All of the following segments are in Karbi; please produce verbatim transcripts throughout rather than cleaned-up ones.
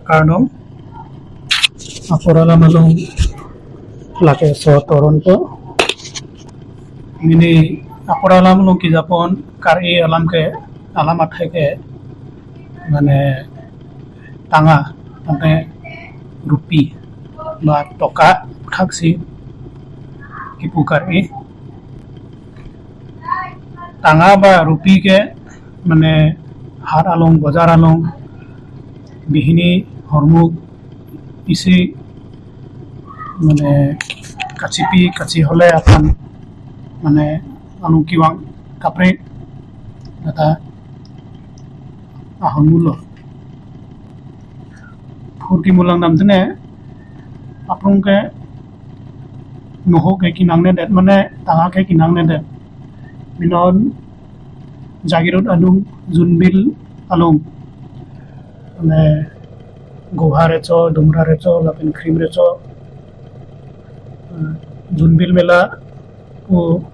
Kardom, apor alam along lake so toronpo. Mini apor alam along kejapon kar-e alam ke, alam athai ke mane tanga, mane rupi ba toka thaksi kipu kar-e. Tanga ba rupi ke mane hat along, bojar along, bihini hormu isi mane kachipi kachihole aphan mane along kevang kaprek kata ahormu lo. Phurkimo langdamtene, aphrang ke noho ke kenangnedet, mane tanga ke kenangnedet. Mane non Jagiroad along, Jhunbel along, mane Goha recho, Dumra recho, lapen Khrim recho, eh, Jhunbel Mela pu,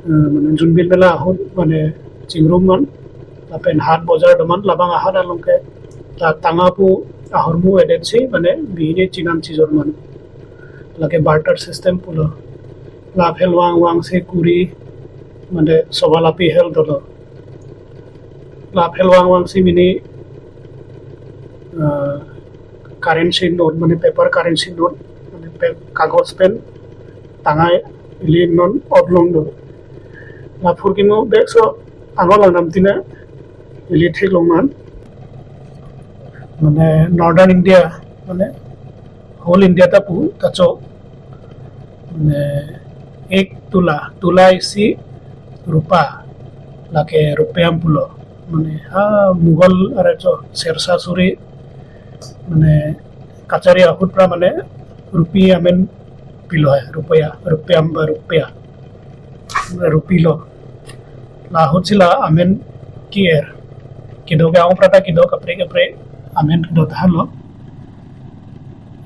eh, mane Jhunbel Mela ahut mane chingrum man, lapen hat bojar do man, labang ahat along ke ta tanga pu ahormu edet si mane bihini chinam chijor man. Lake barter system pulo. La phel vang vangsi kuri mane soba lapi hel dolo. La phel vang vangsi mini, eh, currency note, mane paper currency note, mane pe-, kagos pen tanga ili non otlong do. La phurkimo bek so angol langdamtene ili theklong man. Mane Northern India, mane whole India ta pu ta chok. Mane ek tula, tula isi rupa, lake rupiam pulo. Mane ha Mughal arecho, Sher Shah Suri, mane kachari ahut pra mane rupi amen pilo hai, rupiah, rupiam ba rupiah. Rupi lo. Lahutsi la amen ki-er. Kedo ke aung prata kedo kaprek kaprek amen kedo tahan lo.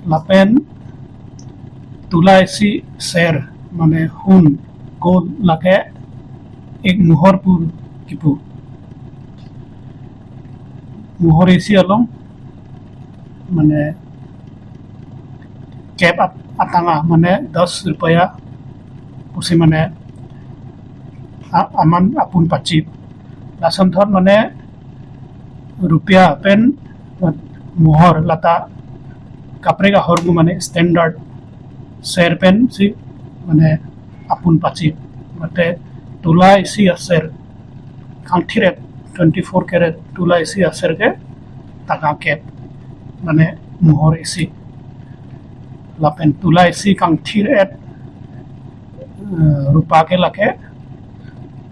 Lapen tula isi ser, mane hun, gold lake ek muhor pu kipu. Muhor isi along mane kep at-, atanga mane dos rupiah pusi mane a-, aman apun pachip. Lason thot mane rupiah pen muhor lata kaprek ahormu mane standard ser pensi mane apun pachip. Mate tula isi aser kangthir-et, twenty four carat tula isi aser ke tanga kep mane muhor isi. Lapen tula isi kangthir-et, eh, rupa ke lake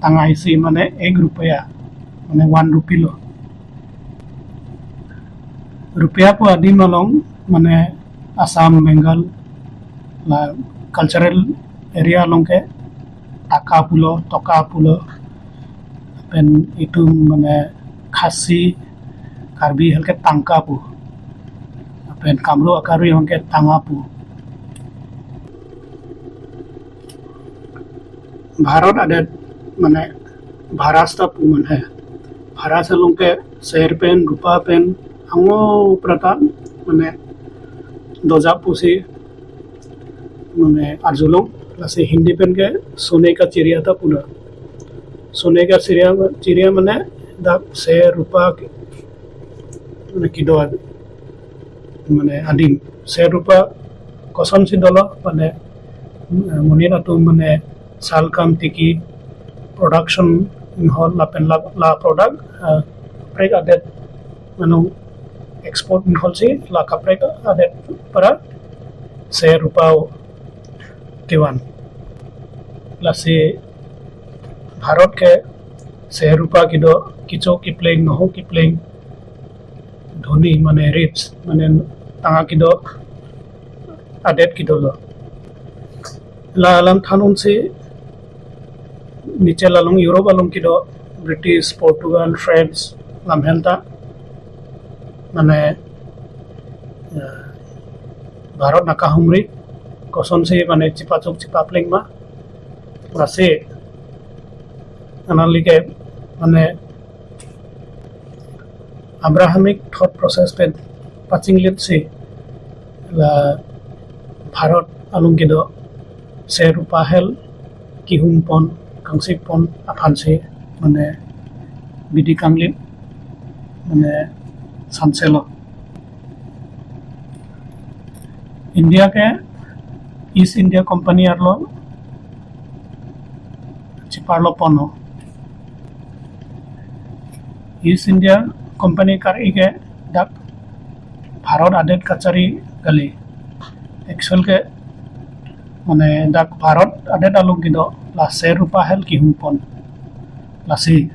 tanga isi mane ek rupiah, mane one rupee lo. Rupiah pu adim along mane Assam, Bengal la cultural area along ke taka pulo, toka pulo. Pen itum mane Khasi, Karbi hal ke tangka pu. Pen Kamrup a-Karbi hal ke tanga pu. Bharat adet mane Bharat ta pu man hai. Bharat along ke ser pen, rupa pen, ango prata mane dojak pusi mane arjulong. Lasi Hindi pen ke sone ka chiriya ta puna. Sone ka chiriya, chiriya mane dak ser rupa ke, mane kedo mane adim. Ser rupa kosonsi dolo mane, eh, monit atum mane salkam tiki production inghol lapen la, la product, eh, kaprek adet mane export inghol si la kaprek adet para ser rupa kevan. Lasi Bharat ke ser rupa kedo, kecho kepleng, noho kepleng, dhoni mane rich, mane tanga kedo adet kedo lo. La alam than-unsi niche lalong Europe along kedo British, Portugal, France lamhen ta mane, eh, Bharat nangkahumri kosonsi mane chepachok chepapleng ma. Lasi anali ke mane Abrahamic thought process pen pachinglit si la Bharat along kedo ser rupa hel kihum pon, kangsik pon aphan si mane bidi kanglit mane sanselo. India ke East India Company arlo cheparlo ponlo. East India Company kar-i ke dak Bharat adet kachari kali. Actual ke mane dak Bharat adet along kedo la ser rupa hel kihum pon. Lasi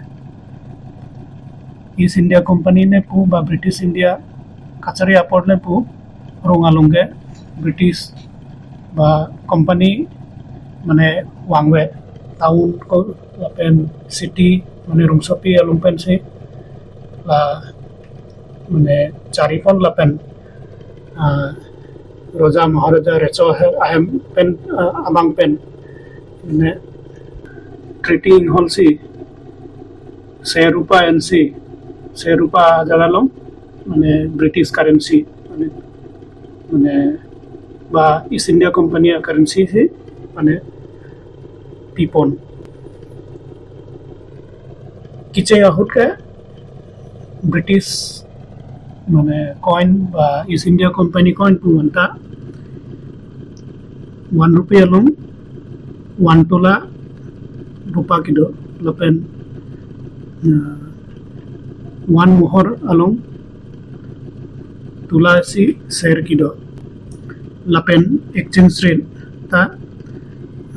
East India Company ne pu ba British India kachari apor ne pu rong along ke British ba company mane vangve town ko lapen city mane rongsopi along pen si la mane chari pon lapen ah, Raja Maharaja recho ahem pen ah, abang pen mane treaty inghol si ser rupa ensi ser rupa jaga along mane British currency mane mane ba East India Company currency si mane pipon. Kicheng ahut ke British mane coin ba East India Company coin pu anta one rupee along one tola rupa kedo lapen uh, one mohor along tola isi ser kedo lapen exchange rate ta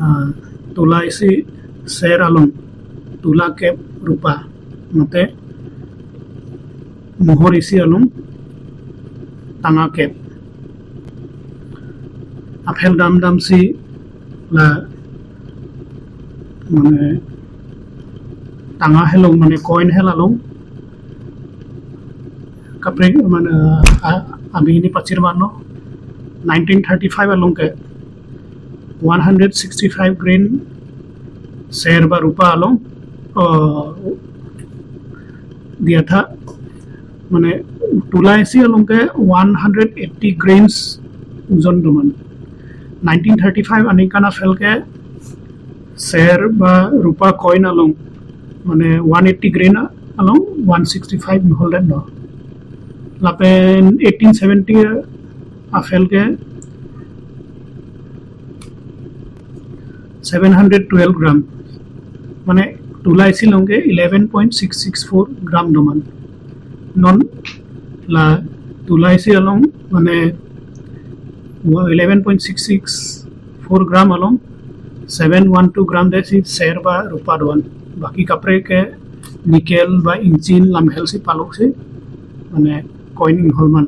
uh, tola isi ser along tola kep rupa mate mohor isi along tanga kep. Aphel dam dam si la mane tanga helong mane coin hel along kaprek mane a- abini pachir mano nineteen thirty-five along ke one hundred sixty-five grain ser ba rupa along uh, diya tha mane tola isi along ke one hundred eighty grains ojon doman. Nineteen thirty-five aningkan aphel ke ser ba rupa coin along mane one eighty grain along one sixty-five inghol det no. Lapen eighteen seventy aphel ke seven hundred twelve gram mane tola isi along ke eleven point six six four gram doman. Non la tola isi along mane eleven point six six four gram along seven one two gram det si ser ba rupa doan. Baki kaprek ke nickel ba injin lamhel si palok si mane coin inghol man.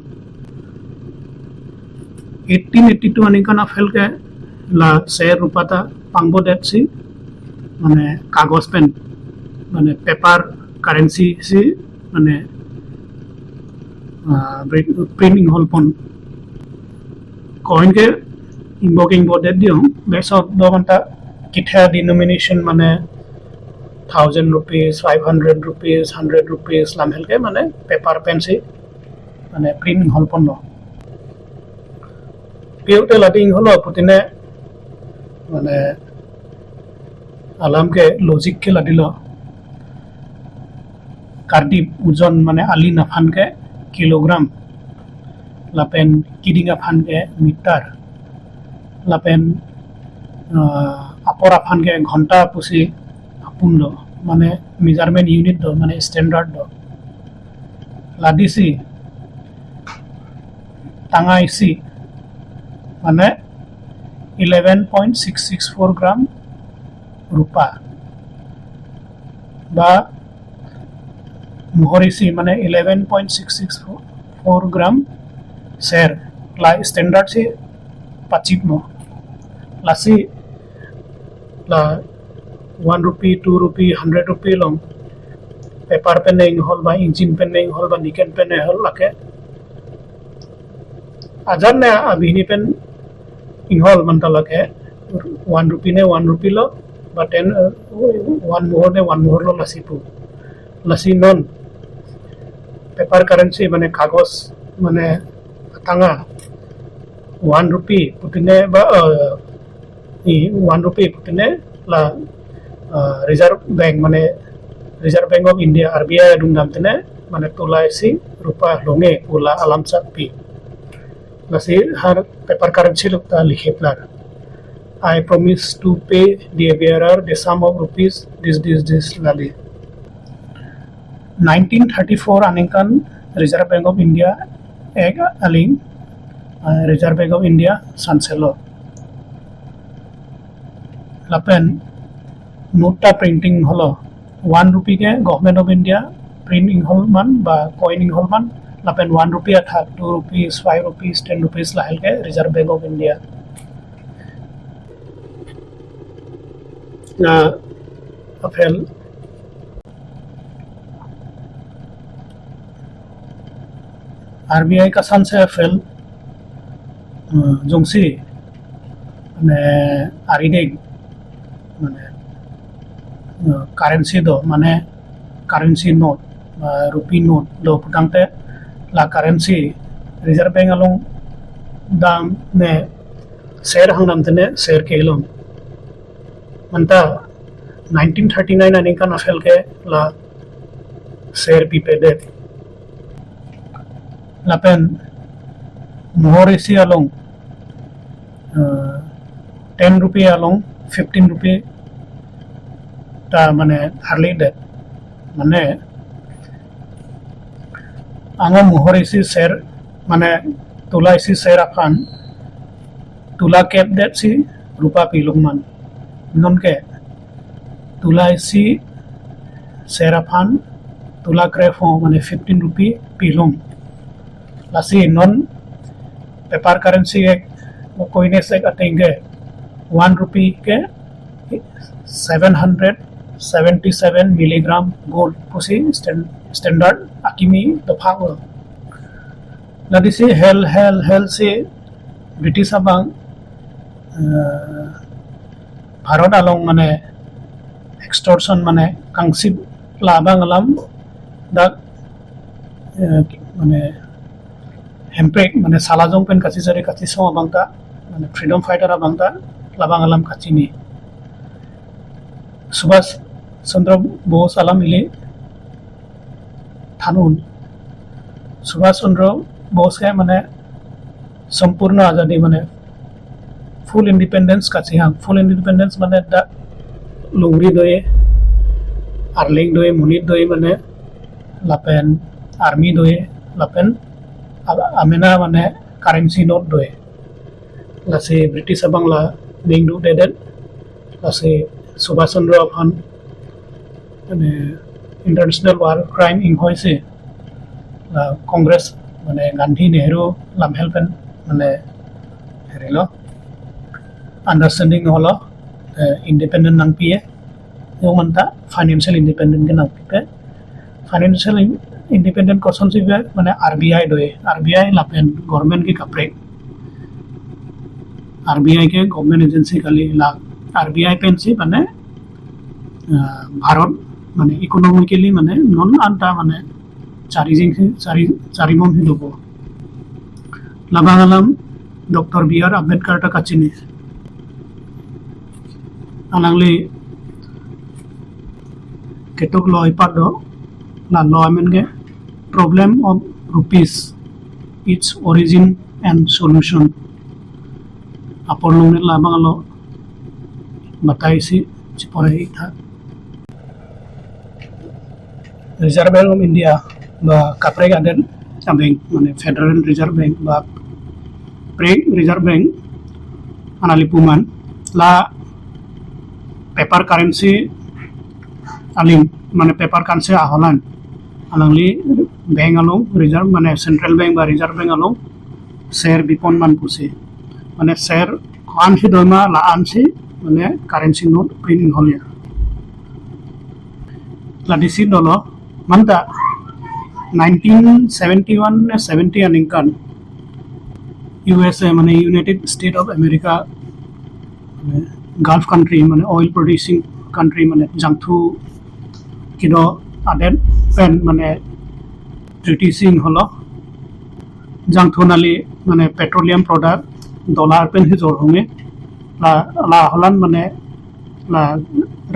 Eighteen eighty-two aningkan aphel ke la ser rupa ta pangbo det si mane kagos pen mane paper currency si mane ah, print print inghol pon. Coin ke ingbo ke ingbo det diong. Besok do manta kitha denomination mane thousand rupees, five hundred rupees, hundred rupees lamhel ke mane paper pen si mane print inghol pon lo. Piu te la ding holo putine mane alam ke logic ke la dilo. Kardip ojon mane alin aphan ke kilogram lapen kiding aphan ke meter lapen uh, apor aphan ke ghonta pusi apun do mane measurement unit do mane standard do. Ladisi tanga isi mane eleven point six six four gram rupa ba mohor isi mane eleven point six six four gram ser la standard si pachip mo. Lasi la one rupee, two rupee, hundred rupee along paper pen inghol ba injin pen inghol ba nickel pen inghol lake ajar ne abini pen inghol manta lake one rupee ne one rupee lo ba ten uh, one mohor ne one mohor lo lasi pu. Lasi non paper currency mane kagos mane Tanga one rupee putine ba, eh, i one rupee putine la, eh, Reserve Bank mane Reserve Bank of India, R B I adung dam tene mane tulai si rupa longe pula alam sakpi. Lasi har paper currency lukta likhit lar. I promise to pay the bearer the sum of rupees this, this, this lali. Nineteen thirty-four aningkan Reserve Bank of India Act aling, eh, Reserve Bank of India sanselo. Lapen note ta printing holo. One rupee ke Government of India print inghol man ba coin inghol man. Lapen one rupee athak, two rupees, five rupees, ten rupees lahel ke Reserve Bank of India. Na aphel R B I kasanse aphel, eh, jongsi mane arideng mane, eh, currency do mane currency note, eh, rupee note do putangte la currency Reserve Bank along dam ne ser hang dam tene ser kelong. Manta nineteen thirty-nine aningkan aphel ke la ser pipedet. Lapen mohor isi along, eh, ten rupee along fifteen rupee ta mane harlidet. Mane ango mohor isi ser mane tula isi ser aphan tula kep det si rupa pilung man. Non ke tula isi ser aphan tula krepho mane fifteen rupee pilung. Lasi non paper currency ek coin isi ek ateng ke one rupee ke seven hundred seventy-seven milligram gold pusi stand-, standard akimi dophak lo. Lasi hel hel hel si British abang, eh, Bharat along mane extortion mane kangsip labang alam dak, eh, mane hemprek mane salajong pen kachijari kachisong abang ta mane freedom fighter abang ta labang alam kachini. Subhas Chandra Bose alam ili thanun. Subhas Chandra Bose ke mane sampurna azadi mane full independence kachihang. Full independence mane dak longri doye, arleng doye, monit doye mane lapen army doye, lapen a-, amena mane currency note doye. Lasi British abang la bingdu dedet. Lasi Subhas Chandra aphan mane international war crime inghoi si la Congress mane Gandhi Nehru lamhel pen mane herilo understanding holo, eh, independent nangpiye. Yo manta financial independent ke nangpipe. Financial in-, independent kosonsi pipe mane R B I doye, R B I lapen government ke kaprek. R B I ke government agency kali, la R B I pensi mane, ah, Bharat mane economically mane non anta mane chari jing si, chari, chari bom si dopo. Labang alam Doctor B R Ambedkar ta kachini. Alangli ketok law ipat do, la law amen ke problem of rupees, its origin and solution. Apor longnit labang lo batai si chipore itha. Reserve Bank of India ba kaprek adet a-bank mane Federal Reserve Bank ba prek Reserve Bank analipuman la paper currency aling mane paper currency aholan alangli bank along Reserve mane Central Bank ba Reserve Bank along ser bipon man pusi mane ser ko-an si doima la-an si mane currency note print holya. Lasi dolo manta nineteen seventy-one ne seventy aningkan U S A mane United States of America mane Gulf country mane oil producing country mane jangthu kedo adet pen mane treaty si ingholo. Jangthu nali mane petroleum product dollar pen hijor home, la la holan mane la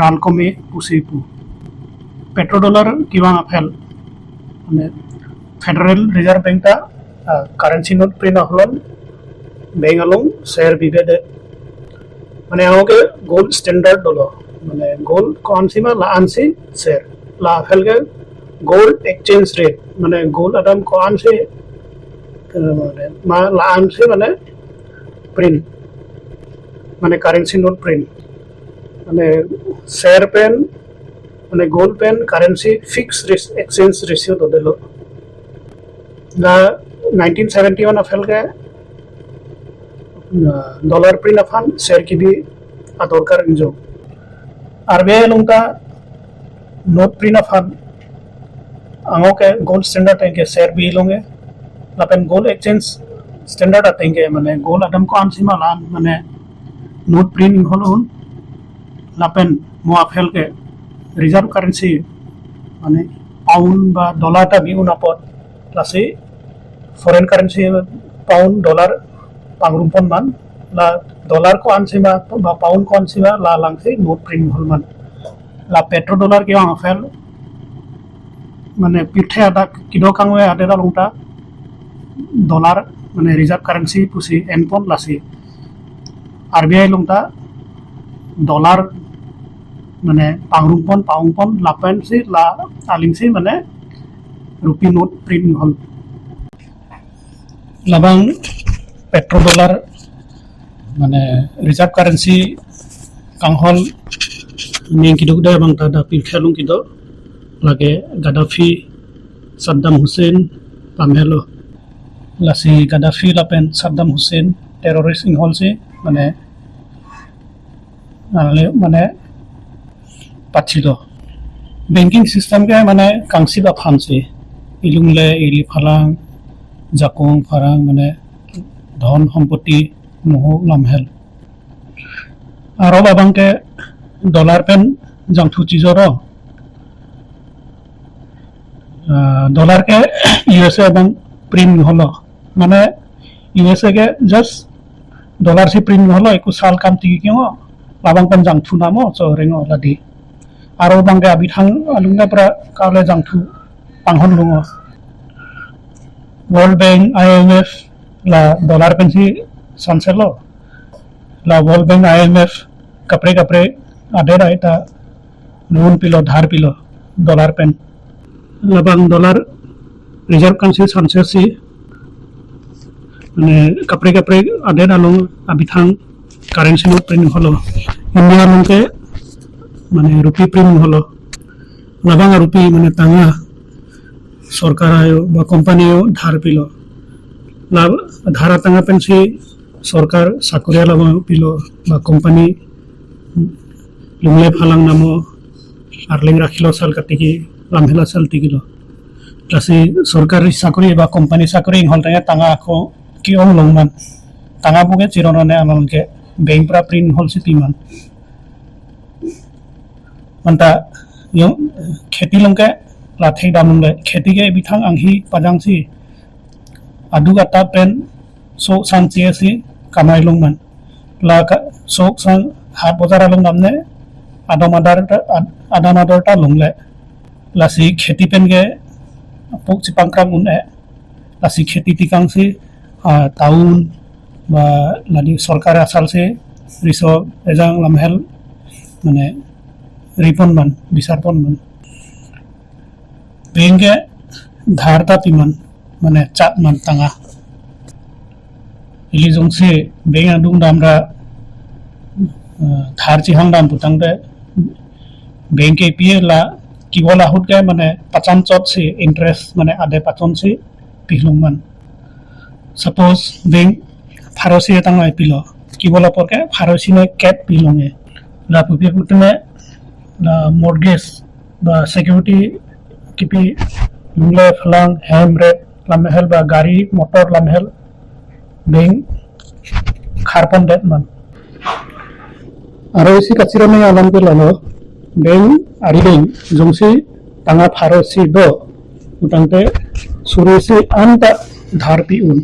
ral kome pusi pu. Petrodollar kevang aphel mane Federal Reserve Bank ta ah, currency note print aholon bank along ser bibe de. Mane angoke gold standard dolo. Mane gold ko-ansi ma la-ansi ser. La aphel ke gold exchange rate. Mane gold adam ko-ansi eh, mane ma la-ansi mane print. Mane currency note print. Mane ser pen mane gold pen currency fixed ris- exchange ratio dodelo. La nineteen seventy-one aphel ke uh, dollar print aphan ser kibi adorkar injo. R B I along ta note print aphan angoke gold standard ateng ke ser bi longe. Lapen gold exchange standard ateng ke mane gold adam ko-ansi ma la-an mane note print inghol un. Lapen mo aphel ke reserve currency mane pound ba dollar ta bi un apot lasi foreign currency pound dollar pangrumpon man, la dollar ko-ansi ma ba pound ko-ansi ma la alangsi note print hol man. La petrodollar kevang aphel mane pirthe adak kedo kangve adet along ta dollar mane reserve currency pusi enpon lasi R B I along ta dollar mane pangrumpon pangrumpon lapensi la alingsi mane rupee note print hol. Labang petrodollar mane reserve currency kanghol ning kiduk de bang ta da pirthe along kedo lake Gaddafi, Saddam Hussein pamelo. Lasi Gaddafi lapen Saddam Hussein terrorist ingholsi mane ale mane pachilo. Banking system ke mane kangsip aphansi ilungle ili phalang jakong pharang mane dhon sompoti nuho lamhel. Aro abang ke dollar pen jangthu chijoro. Ah, dollar ke U S A abang print holo. Mane U S A ke just dollar si print holo, eku sal kam tiki kimo. Labang pen jangthu namo so rengo ladi. Aro abang ke abithang alung ke pra kale jangthu panghon lungo. World Bank, I M F la dollar pensi sanselo. La World Bank, I M F kapre kapre adet ai ta loan pilo, dhar pilo dollar pen. Labang dollar reserve currency sanse si mane kapre kapre adet along abithang currency note print holo. India along ke mane rupee print holo. Labang rupee mane tanga sorkar ayo ba company yo dhar pilo. La dhar tanga pensi sorkar sakori alabang pilo ba company lungle phalang namo arleng rakhilo sal katiki lamhela sal tikilo. Lasi sorkar sakori ba company sakori inghol tanga tanga ko ki-ong longman. Tanga buke chiron ne anon ke bank pra print hol si piman. Manta yung kheti along ke la thek dam le kheti ke bithang anghi pajangsi aduk atap pen sok sang chesi kamai longman. La ka sok sang hat bojar along damne adam ador ta ad- adam ador ta longle. Lasi kheti pen ke pok chipangkrang un-e. Lasi kheti tikangsi ah, town ba ladi sorkar asal si riso ejang lamhel mane ripon man bisar pon man. Bank ke dhar ta piman mane chak man tanga. Ili jongsi bank adung damra ah, dhar chihang dam putangte bank ke pie la kibol ahut ke mane pachan chot si interest mane ade pachon si pilong man. Suppose bank pharo isi tang ai pilo. Kibol apor ke pharo isi ne kep pilong e. La pupi putme la mortgage ba security kipi lungle phalang hem ret lamhel ba gari motor lamhel bank kharpon det man. Aro isi kachirame alam ke lalo bank ari bank jongsi tanga pharo isi do utangte suri isi anta dhar pi un.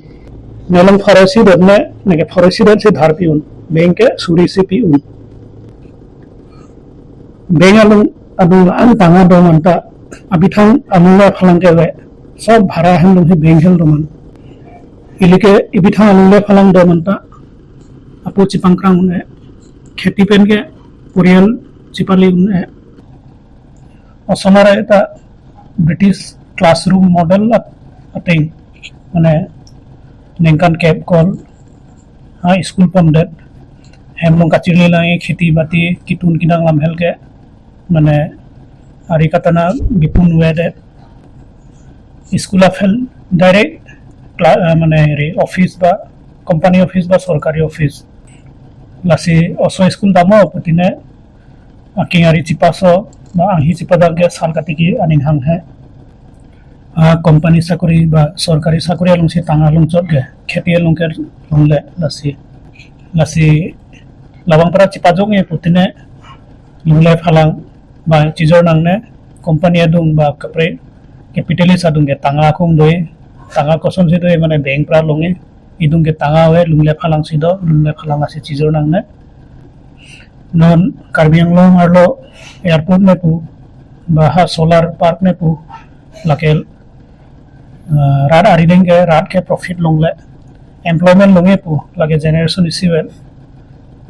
Nelang pharo isi det ne, neke pharo isi det si dhar pi un. Bank ke suri isi pi un. Bank along, along an tanga do manta, abithang alongle aphalang ke ve. Sob bhara hem along hi bank hem do man. Ili ke ibithang alongle aphalang do manta, apo chipangkrang un-e. Kheti pen ke porial chipali un-e. Osomar ta British classroom model at-, ateng, mane ningkan kep kol ha school pondet, hem along kachirli lang kheti bati kitun kidang lamhel ke, mane ari katana bipun avedet. School aphan direct cla-, ah, mane re office ba company office ba sorkari office. Lasi oso school damo putine aking ari chipaso ba anghi chipadang ke sal katiki aning hanghe. Ah, company sakori ba sorkari sakori alongsi tanga longchot ke, kheti along ke longle lasi. Lasi labang para chipajok-e putine longle aphalang ba chijor nangne, company adung ba kapre capitalist adung ke tanga akung do-e, tanga kosonsi do-e mane bank para longle, idung ke tanga ave, longle aphalang si do, longle aphalang asi chijor nangne. Non Karbi Anglong arlo airport ne pu, ba ha solar park ne pu, lake, ah, rat arideng ke, rat ke profit longle, employment longle pu, lake generation isi vel.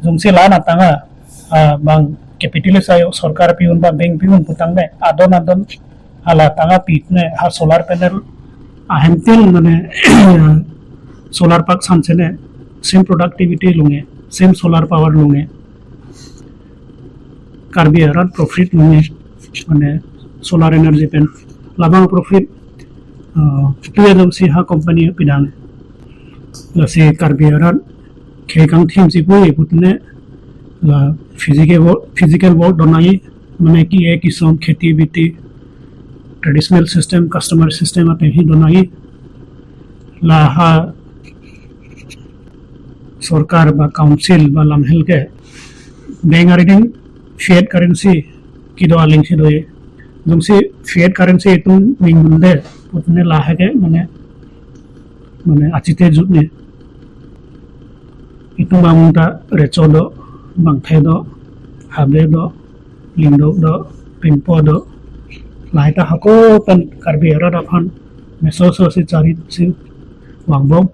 Jongsi la-an atanga, ah, bang capitalist ayo sorkar pi un ba bank pi un putang ne, adon adon hala tanga pi ne, ha solar panel ahem tin mane solar park san sene same productivity longle, same solar power longle. Karbi arat profit longle, mane solar energy pen labang profit, ah, tu ya dong si ha company pidang. Lasi Karbi arat khei kangthim si pu putine la physical work, physical work do nangji, mane ki-e kisom kheti biti, traditional system, customer system ateng hi do nangji. La ha sorkar ba council ba lamhel ke bank arideng fiat currency kedo aling si do-e. Jongsi fiat currency itum ning bunde putine lahai ke mane, mane achite jut ne. Itum amung ta Recho do, Bangthai do, Habe do, Lyngdoh do, Pingpo do. Lahai ta hako pen Karbi arat aphan meso so si chari si vangbom.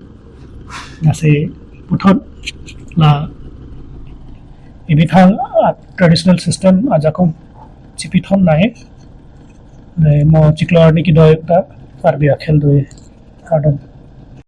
Lasi puthot la ibithang, ah, traditional system ajakong chipithon nai. Ne mo chiklo arni kedo-ik ta Karbi akhel do-e. Kardom.